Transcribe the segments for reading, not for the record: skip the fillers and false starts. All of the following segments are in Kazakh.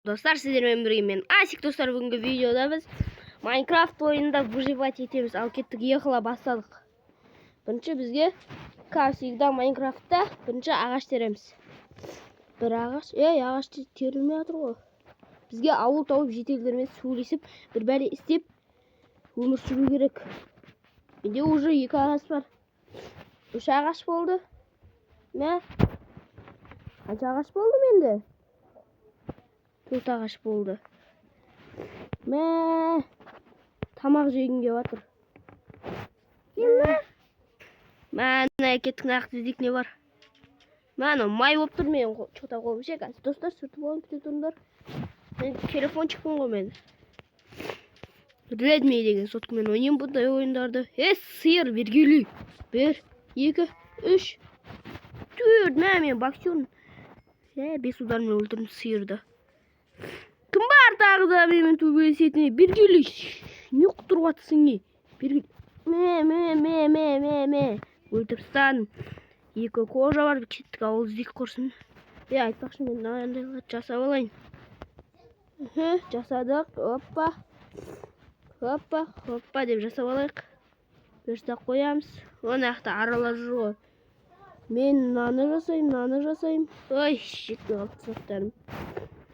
Достар, сіздермен бірге мен, Асик. Достар, бүгінгі видеода біз Майнкрафт ойынында выживать етеміз. Ал кеттік, ехала, бастадық. Бірінші бізге, как всегда, Майнкрафтта бірінші ағаш тереміз. Бір ағаш, ей, ағаш терілмей жатыр ғой. Бізге ауыл тауып, жительдермен сөйлесіп, бір бәле істеп, өмір сүру керек. Менде уже екі ағаш бар. Үш ағаш болды. Мә, қанша ағаш болды менде? Төрт ағаш болды. Мә, тамақ жегім келіп жатыр. Мә, мына кеттік, мына жақта іздейік, не бар. Мә, анау май болып тұр менің че-то қолым ше. Қазір, достар, сүртіп алайын, күте тұрыңдар. Мен телефончикпін ғой, мен Redmi деген соткамен ойнаймын бұндай ойындарды. Е, сиыр, бергелі. Бір, екі, үш, төрт. Мә, мен боксермін. Е, бес удармен өлтірдім сиырды. Кім бар тағы да менімен төбелесетін? Бергелі, не құтырып жатсың, не? Бергелі, мә, мә, мә, мә, мә, мә, өлтіріп тастадым. Екі кожа бар. Кеттік, ауыл іздейік құрсын. Е, айтпақшы, мен мынандайларды жасап алайын. Мхм, жасадық. Опа, опа, опа деп жасап алайық. Верстак қоямыз. Ана жақта аралар жүр ғой. Мен мынаны жасаймын, мынаны жасаймын. Ой, жетпей қалыпты заттарым.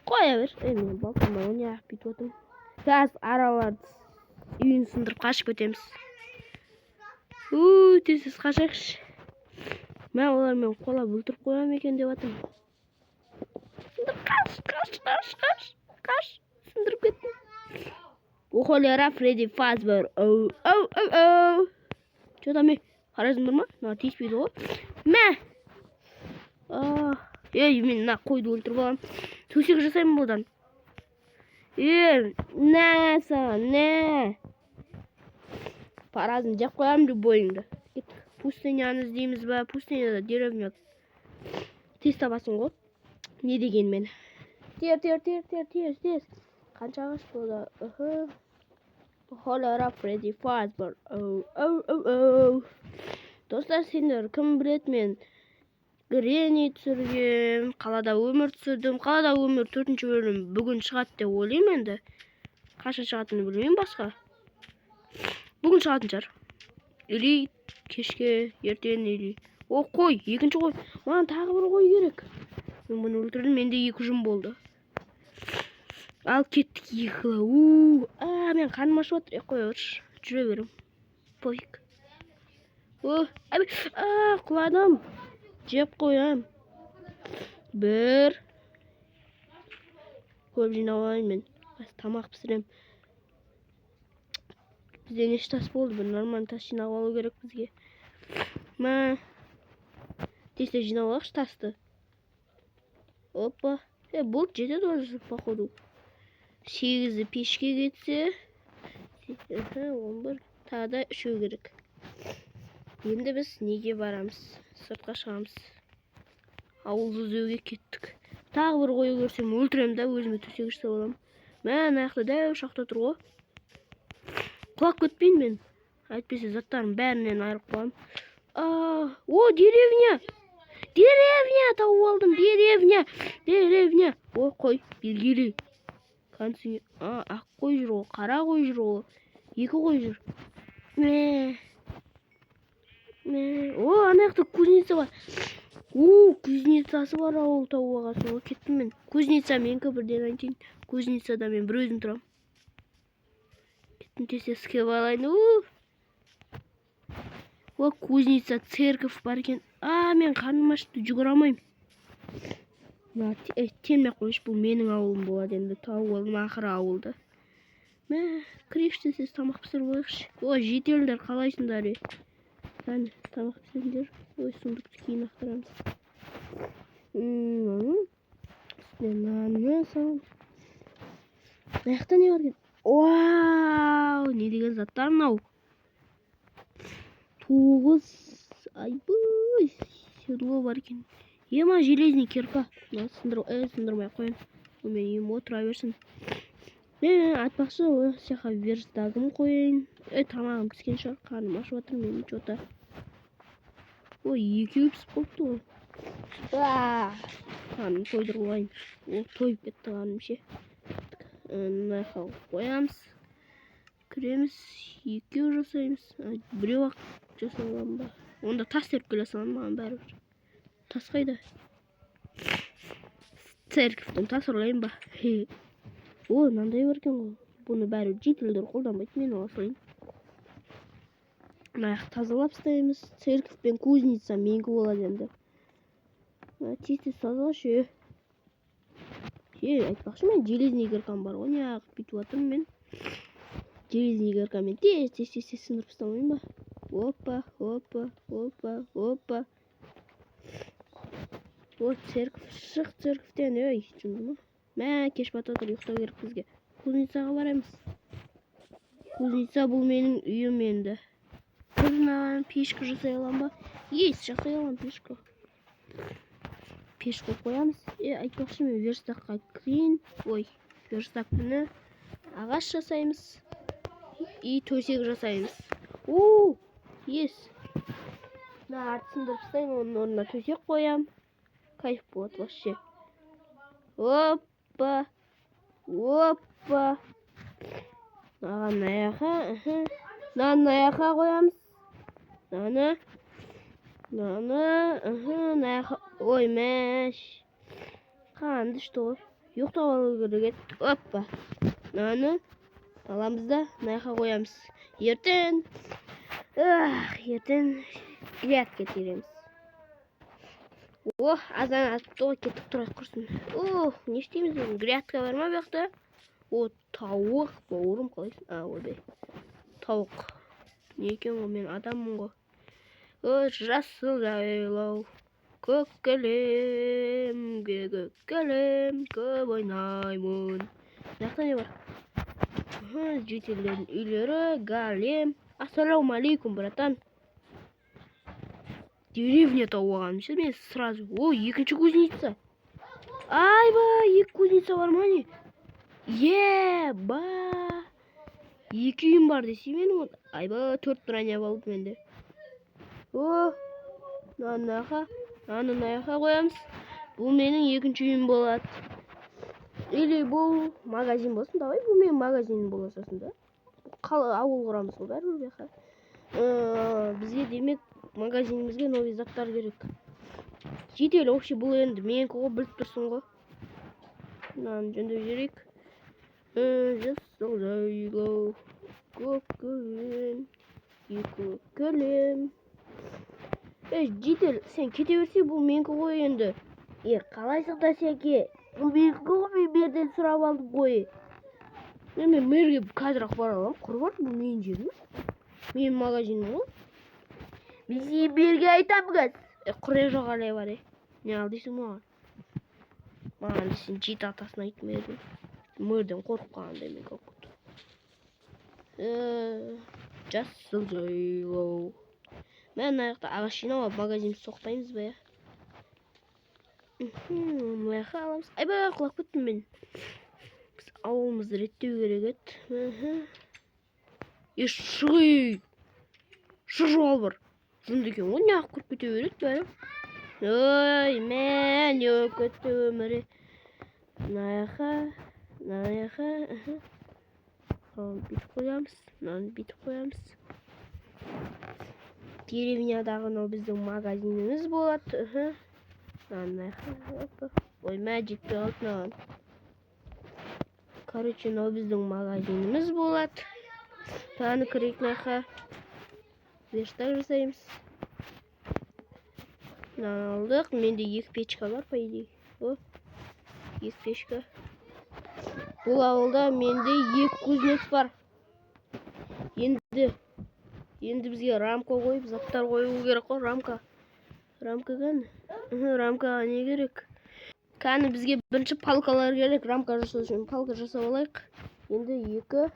Қоя бер. Ей, мен балтам бар ғой, неғып бүйтіп отырмын? Қазір араларды үйін сындырып, қашып кетеміз. У, тез, тез қашайықшы. Мә, олар мен қолап өлтіріп қоямын екен деп жатырмын. Сындырып, қаш, қаш, қаш, қаш, қаш. Сындырып кеттім. Охолера, Фредди Фазбер. Оу, оу, оу, оу. Че там, е? Қарайсың бар ма? Мына тиіспейді ғой. Мә. Ей, мен мына қойды өлтіріп аламын. Төсек жасаймын бұдан. Е, нә саған, нә. Паразын жеп қоямын любойыңды. Кеттік. Пустыняны іздейміз ба? Пустыняда деревня тез табасың ғой. Не дегенмен. Тер, тер, тер, тер, тез, тез. Қанша ағаш болды? Ыхы. Холера, Фредди Фазбер. Оу, оу, оу, оу. Достар, сендер кім біледі, мен Гренни түсіргем, қалада өмір түсірдім. Қалада өмір төртінші бөлім бүгін шығады деп ойлаймын енді. Қашан шығатынын білмеймін басқа. Бүгін шығатын шығар. Или кешке, ертең или. О, қой, екінші қой. Маған тағы бір қой керек. Мен бұны өлтірдім, менде екі жүн болды. Ал кеттік екі. У, а, мен қарным ашып жатыр. Е, қоя берші. Жүре беремін. Пофиг. О, әбе, а, құладым. Жеп қоям. Бір. Көп жинап алайын мен. Қазір тамақ пісірем. Бізде неше тас болды? Бір нормальный тас жинап алу керек бізге. Мә. Тез, тез жинап алайықшы тасты. Опа. Е, бұл жетеді уже, походу. Сегізі пешке кетсе, 11, тағы да үшеу керек. Енді біз неге барамыз? Сыртқа шығамыз. Ауыл іздеуге кеттік. Тағы бір қой көрсем, өлтіремін да, өзіме төсек жасап аламын. Мә, ана жақта дәу шахта тұр ғой. Құлап кетпейін мен. Әйтпесе заттарым бәрінен айырылып қаламын. О, деревня! Деревня тауып алдым, деревня! Деревня! О, қой, белгілі. Концы, а, ақ қой жүр ғой, қара қой жүр ғой. Екі қой жүр. Мә. Мә. О, ана жақта кузница бар. О, кузницасы бар ауыл тауып алғансың ғой. Кеттім мен. Кузница менікі, бірден айтайын. Кузницада мен бір өзім тұрамын. Кеттім, тез, тез келіп алайын. У. О, кузница, церковь бар екен. А, мен қарным ашты, жүгіре алмаймын. Мына термей ақ қойшы, бұл менің ауылым болады енді. Тауып алдым ақыры ауылды. Мә, кірейікші, тез тамақ пісіріп алайықшы. О, жительдер, қалайсыңдар, е? Кәне, тамақ пісіріңдер. Ой, сундукты кейін ақтарамыз. Үстіне нанны саламыз. Мына жақта не бар екен? Вау, не деген заттар мынау? Тоғыз, айбай, седло бар екен. Ема, железный кирка. Мына сындыр, сындырмай ақ қояйын. Ол менің үйім ғой, тұра берсін. Мен, айтпақшы, осы жаққа верстагым қояйын. Е, тамағым піскен шығар, қарным ашып жатыр менің че-то. Ой, екеуі пісіп қалыпты ғой. Қарным тойдырып алайын. О, тойып кетті қарным ше. Мына жаққа қоямыз. Кіреміз, екеу жасаймыз. Біреу ақ жасай аламын ба? Онда тас теріп келе саламын, маған бәрібір. Тас қайда? Церковьтен тас ұрлайын ба? О, мынандай бар екен ғой. Бұны бәрі жительдер қолданбайды, мен ала салайын. Мына жақты тазалап тастаймыз. Церковь пен кузница менікі болады енді. Тез тез тазалашы. Е, айтпақшы, мен железный киркам бар ғой, неғып бүйтіп жатырмын мен? Железный киркамен тез тез тез тез сындырып тастамайын ба? Опа, опа, опа, опа. О, церковь, шық церковьтен, ей, жынды ма? Мә, кеш батып жатыр, ұйықтау керек бізге. Кузницаға барамыз. Кузница бұл менің үйім енді. Мынаған печка жасай аламын ба? Есть, жасай аламын печка. Пеш қойып қоямыз. Е, айтпақшы, мен верстакқа кірейін. Ой, верстак міне. Ағаш жасаймыз. И төсек жасаймыз. О, есть. Мына арты сындырып тастайын, оның орнына төсек қоям. Кайф болады вообще. Опа. Опа. Мынаған мына жаққа, мынаны мына жаққа қоямыз. Мынаны. Мынаны, мына жаққа. Ой, мәш. Қанды что? Ұйықтап алу керек еді. Опа. Мынаны аламыз да мына жаққа қоямыз. Ертең, ах, ертең грядка тереміз. О, азан атыпты ғой, кеттік, тұрайық құрсын. Ох, не істейміз енді? Грядка бар ма бұл жақта? О, тауық, бауырым, қалайсың? А, ойбай. Тауық. Не екен ғой, мен адаммын ғой. О, жасыл жайлау, көк кілемге, көк кілем, көп ойнаймын. Мына жақта не бар? Жительдердің үйлері, голем. Ассалаумағалейкум, братан. Деревня тауып алғаным ше мен сразу. О, екінші кузница. Айбай, екі кузница бар ма, не? Е, ба. Екі үйім бар десе менің. Айбай, төрт броня болды менде. О, мынаны мына жаққа, мынаны мына жаққа қоямыз. Бұл менің екінші үйім болады. Или бұл магазин болсын, давай бұл менің магазинім бола салсын да. Қала, ауыл құрамыз ғой бәрібір бұл жаққа. Бізге демек магазинімізге новый заттар керек. Жедел вообще бұл енді менікі ғой, біліп тұрсың ғой. Мынаны жөндеп жіберейік. Жасыл жайлау, көк кілем, екі кілем. Ей, житель, сен кете берсей, бұл менікі ғой енді. Е, қалайсың да, сәке? Бұл менікі ғой, мен мэрден сұрап алдым ғой. Е, мен мэрге қазір ақ бара аламын. Құр бар, бұл менің жерім. Менің магазинім ғой. Мен сені мэрге айтамын қазір. Е, құр жоғалай бар, е. Не ал дейсің маған? Маған сен жеті атасын айт мэрдің. Мэрден қорқып қалғандай мен как будто. Жасыл жайлау. Мә, мына жақта ағаш жинап алып магазинді соқпаймыз ба, иә? Мына жаққа аламыз. Айбай, құлап кеттім мен. Біз ауылымызды реттеу керек еді. Е, шық, ей. Шық, жоғал бар. Жынды екен ғой, неғып кіріп кете береді бәрі. Ой, мә, не болып кетті өмірі. Мына жаққа, мына жаққа, Мынаны бүйтіп қоямыз, мынаны бүйтіп қоямыз. Деревнядағы мынау біздің магазиніміз болады. Мынаны мына жаққа, опа. Ой, мә, жетпей қалды мынаған. Короче, мынау біздің магазиніміз болады. Таны кірейік мына жаққа. Верстак жасаймыз. Мынаны алдық. Менде екі печка бар, по идее. О, екі печка. Бұл ауылда менде екі кузнец бар. Енді бізге рамка қойып, заттар қою керек қой, рамка. Рамка кәні? Рамкаға не керек? Кәні, бізге бірінші палкалар керек, рамка жасау үшін. Палка жасап алайық. Енді екі.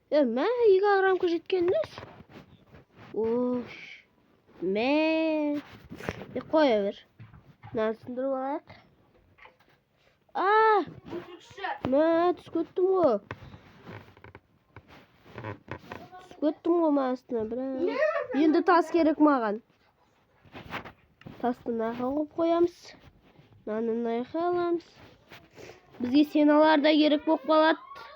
Е, мә, екі ақ рамка жеткен несі? Ош. Мә. Е, қоя бер. Мынаны сындырып алайық. А, мә, түсіп кеттім ғой. Түсіп кеттім ғой мә астына, бірақ. Енді тас керек маған. Тасты мына жаққа қойып қоямыз. Мынаны мына жаққа аламыз. Бізге сеналар да керек болып қалады.